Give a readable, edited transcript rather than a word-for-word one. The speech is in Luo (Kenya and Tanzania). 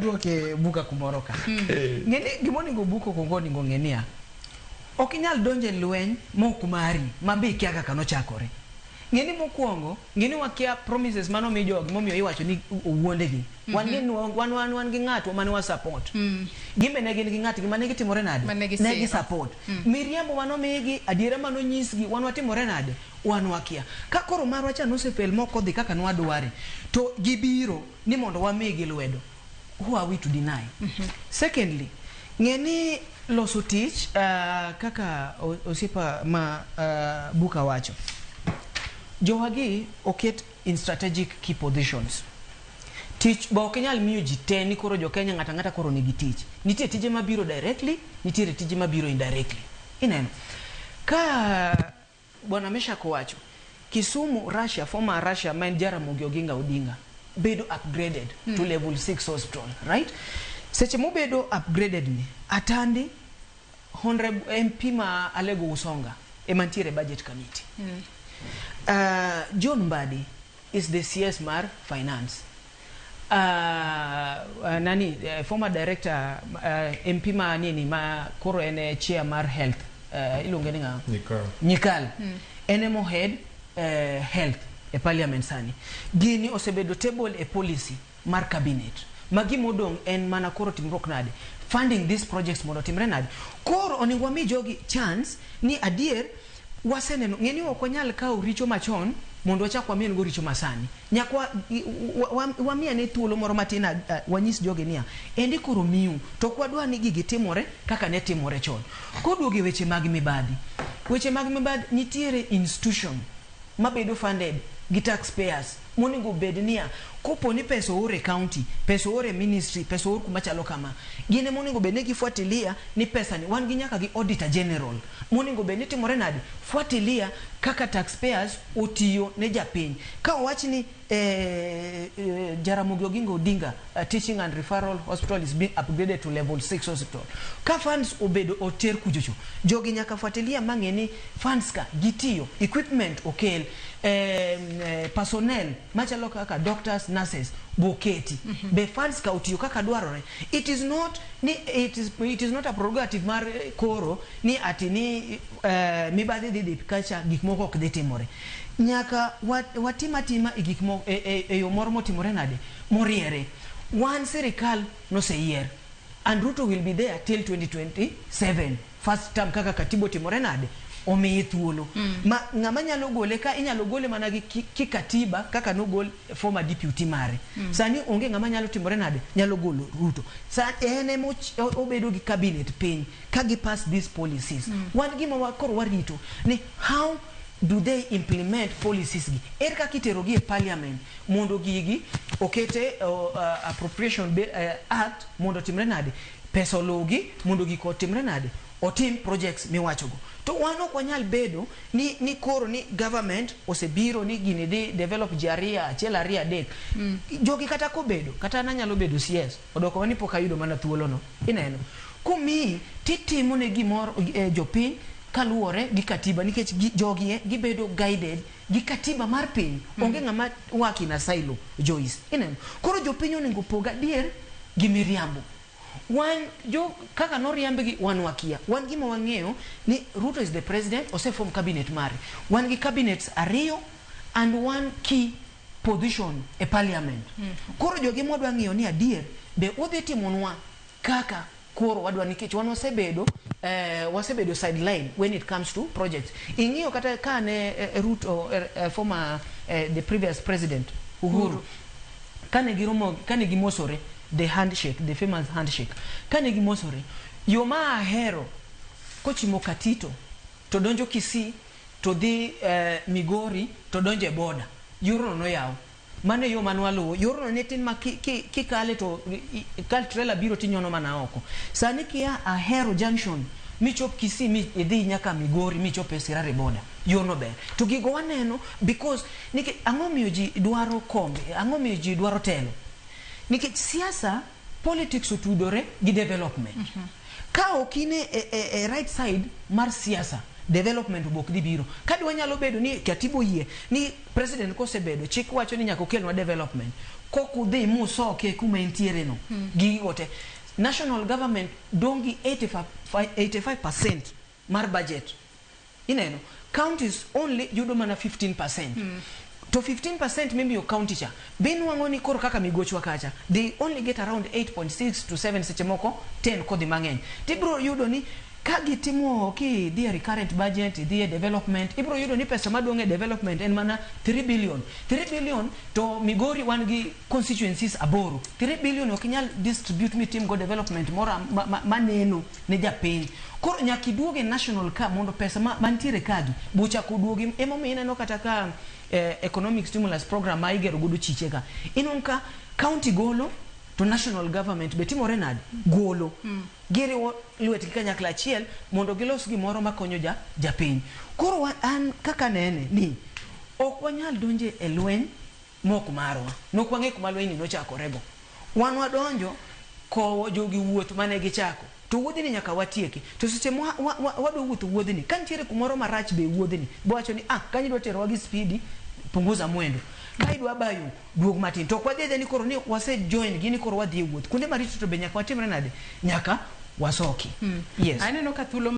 aduoke buka kumoro ka. Ng'eni gimonego buko kuongo onego ng'e niya, ok inyal donjo e lweny mok mari ma be ikia kaka nochakore. Ng'eni mokwongo, ng'eni wakia promises manomi jogi momiyo iwacho ni owuondegi. Wan gi wan wan wan gi ng'atwa mane wa support. Gin be ne gin gi ng'atgi mane gitimore nade? Mane Ne gisiro. gi support. Miriambo manomigi, adiera manonyisgi, wan watimore nade? Wan wakia. Ka koro marwa cha nosefail mok odhi kaka nwadware, to gibiro ni mondo wamigi lwedo. Who are we to deny? Secondly, ng'e ni loso tich kaka osiepa ma Buka wacho, jowagi oket in strategic key positions. Tich ba ok inyal miyo ji te ni koro jo Kenya ng'ato ang'ata koro nigi tich. Nitie tije mabiro directly, nitiere tije mabiro indirectly. Ineno? Ka Bwana Meshak owacho, Kisumu, Russia, former Russia ma en Jaramogi Oginga Odinga bedo upgraded to level 6 hospital, right? Seche mobedo upgraded ni, Atandi, Honorable MP ma Alego Usonga ema nitiere e budget committee. John Mbadi is the CS mar finance. Nani former director MP ma nini ma koro en e chair mar health iluonge ni ng'a? Nyikal. Nyikal. En emo head health e parliament sani. Gini osebedo table e policy mar cabinet. Ma gimodong' en mana koro timruok nade? Funding these projects mondo otimre nade? Koro onego wami jogi chance ni adier waseneno ng'e ni ok wanyal kawo richo machon mondo wachak wamien go richo masani. Nyaka wamiyane thuolo moro matin wanyis jogi niya, endi koro miu to ok wadwa ni gigi timore kaka ne timore chon. Koduogo e weche mag mibadhi, weche mag mibadhi nitiere institution mabedo funded gi taxpayers monego bed niya kopo ni pesa oor e county, pesa oor e ministry, pesa oor kuma chalo kama, gin ema onego bed ni gifuatilia ni pesa ni wan gi nyaka gi auditor general monego bed ni timore nade fuatilia kaka taxpayers otiyo ne japiny. Ka owach ni Jaramogi Oginga Odinga Teaching and Referral Hospital is being upgraded to level 6 hospital. Ka funds obedo oter kuchocho, jogi nyaka fuatilia mang'e ni funds ka gitiyo, equipment okel, personnel machalo kaka doctors, nurses boketi. Be funds ka otiyo kaka dwarore. It is not ni it is not a prerogative mar koro ni ati ni mibadhi dhi dhi kacha gik moko ok dhi timore. Nyaka watim atima e gik moko e yo moro motimore nade moriere. Wan sirikal noseyier and Ruto will be there till 2027 first term kaka katiba otimore nade omiye thuolo. Ma ng'ama nyalo gole ka inyalo gole mana gi kikatiba kaka nogol former deputy mare. Sani onge ng'ama nyalo timore nade nyalo golo Ruto. Sa en ema obedo gi cabinet piny ka gi pass these policies. Wan gima koro warito ni how do they implement policies gi? Ere kaka itero gi e parliament mondo gigi okete appropriation bill, act mondo otimre nade? Pesa oluwgi mondo gik otimre nade? Otim projects miwachogo. To wan ok wanyal bedo ni koro ni government osebiro ni gini dhi develop ji ariyo, achiel ariyo adek. Jogi kata kobedo, kata an anyalo bedo CS, odoko ni pok ayudo mana thuolono. Ineno? Komiyi titimo ne gimoro jopiny kaluwore gi katiba nikech jogi gibedo guided gi katiba mar piny. Onge ng'ama work in a silo, Joyce. Ineno? Koro jopiny onego pog adier gi miriambo. Wan jo kaka noriambgi wan wakia. Wan gima wang'eyo ni Ruto is the president, oseform cabinet mare. Wan gi cabinets ariyo and one key position e parliament. Koro jogi mwadwa ng'iyo ni adier be udhi timonwa kaka koro wadwa nikech wan wasebedo sideline when it comes to projects. Ing'iyo kata ka ne Ruto former the previous president Uhuru kane giromo kane gimosore the handshake, the famous handshake, kane gimosore yo ma ahero kochimo Katito to donjo Kisii to dhi Migori to donjo e border yorno noyaw. Mano e yo mane waluwo. Yorno ne tin ma kikale to ka trailer biro tinyono mana oko. Sani kia Ahero Junction michop Kisii mi idhi nyaka Migori michop e Sirare border. Yorno ber. To gigo waneno because nikech ang'o miyo ji dwaro kombe, ang'o miyo ji dwaro telo? Nikech siasa, politics otudore gi development. Ka ok in e right side mar siasa, development ok dhi biro. Ka dwa nyalo bedo ni katiba oyie ni president kosebedo, chik wacho ni nyaka okelnwa development. Kokudhi musoke kuma entiere no, gigo te. National government dong' gi 85% mar budget. Ineno, counties only yudo mana 15%. To 15% mimiyo county cha, be inwang'o ni koro kaka migochwa kacha, they only get around 8.6 to 7, seche moko 10 kodhi mang'eny. Tibiro yudo ni ka gitimo kidhi e recurrent budget, idhi e development, ibiro yudo ni pesa madong' e development en mana 3 billion. 3 billion to Migori wan gi constituencies aboro. 3 billion ok inyal distribute mitim go development moro maneno ne japiny. Koro nyaka iduog e national ka mondo pesa mantiere kagi bochak oduogi. Emomiyo ineno kata ka economic stimulus program ma igero godo chiche ka. Inwang'o ka county golo to national government be timore nade? Golo. Giriwo lwetgi kanyakla achiel mondo gilos gimoro makonyo japiny. Koro an kaka nene ni ok wanyal donje e lweny mok marwa. Nok wang'e kuma lweny ni nochakorego. Wan wadonjo kowo jogi wuoth mane gichako. To wuodhni nyaka watieki. To seche ma wadwa wuotho wuodhni, ka nitiere kumoro marach be e wuodhni, bowacho ni kanyo idwa terowa gi spidi, punguza mwendo. Ka idwa bayo, duog matin. To ok wadhi adhiya ni koro ni wase join gi ni koro wadhi e wuoth. Kuonde maricho to be nyaka watimre nade? Nyaka wasoki. Yes. Aneno ka thuolo